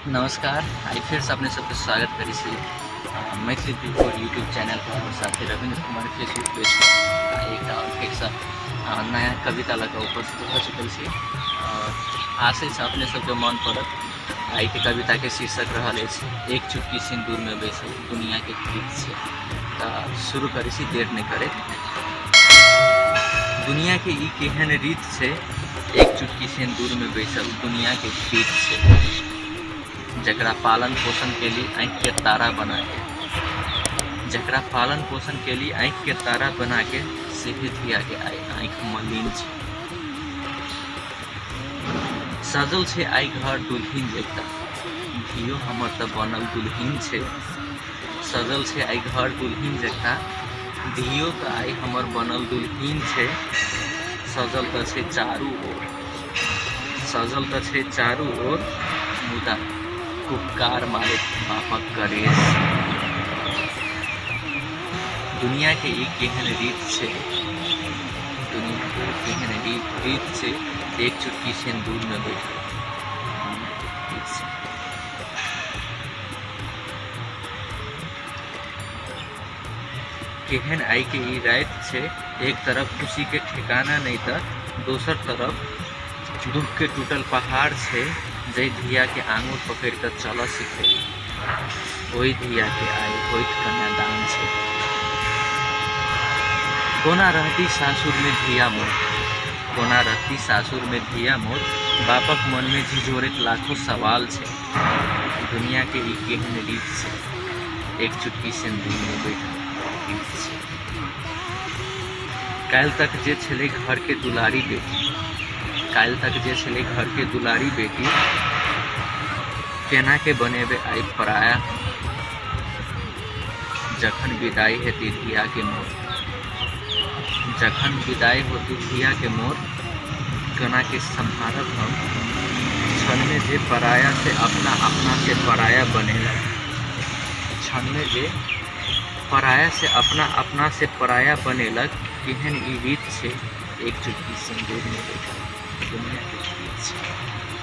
नमस्कार, आइ फेरसँ अपने सबके स्वागत करै छी मैथिली विभोर यूट्यूब चैनल पर और साथे रविन्द्र कुमार फेसबुक पेज पर। एकटा और फेरसँ नया कविता लऽ कऽ उपस्थित भऽ चुकल छी और आशा छै अपने सबके मन पड़त। आइके कविताके शीर्षक रहल अछि एक चुटकी सिन्दूरमे बैसल दुनियाके प्रीत छै। तऽ शुरू करै छी देर नहि करैत। दुनियाके ई केहन रीत छै, एक चुटकी सिन्दूरमे बैसल दुनियाके प्रीत छै। जकरा पालन पोषण केली आँखिके तारा बनाके, जकरा पालन पोषण केली आँखिके तारा बनाके, सेहे धियाके आइ आँखि मलिन छै। सजल छै आइ घर दुल्हिन जकाँ, धियो हमर तऽ बनल दुल्हिन छै। सजल छै आइ घर दुल्हिन जकाँ, धियो तऽ आइ हमर बनल दुल्हिन छै। सजल तऽ छै चारू ओर, सजल तऽ छै चारू ओर, मुदा कुपकार मारैत बापक करेज। दुनियाके ई केहन रीत छै, दुनियाके ई केहन रीत छै, एक चुटकी सिन्दूरमे बैठल दुनियाके रीत छै। केहन आइके ई राति छै, एक तरफ खुशीके ठेकाना नहि तऽ दोसर तरफ दुःखके टूटल पहाड़ छै। जाहि धियाके आङुर पकड़ि कऽ चलऽ सिखेली, ओहि धियाके आइ होइत कन्यादान छै। कोना रहती सासुरमे धिया मोर, कोना रहती सासुरमे धिया मोर, बापक मनमे झिझोरैत लाखो सवाल छै। दुनियाके ई केहन रीत छै, एक चुटकी सिन्दूरमे बैठल रीत छै। काल्हि तक जे छलै घरके दुलारी बेटी, काल्हि तक जे छलै घरके दुलारी बेटी, केना के बनेबै आइ पराया हम, जखन विदाई हेतै धियाके मोर, जखन विदाई होतै धियाके मोर, केना के सम्हारब हम। क्षणमे जे पराया से अपना, अपना से पराया बनेलक, क्षणमे जे पराया से अपना, अपना से पराया बनेलक, केहन ई रीत छै, एक चुटकी सिन्दूरमे बैठल दुनियाके रीत छै।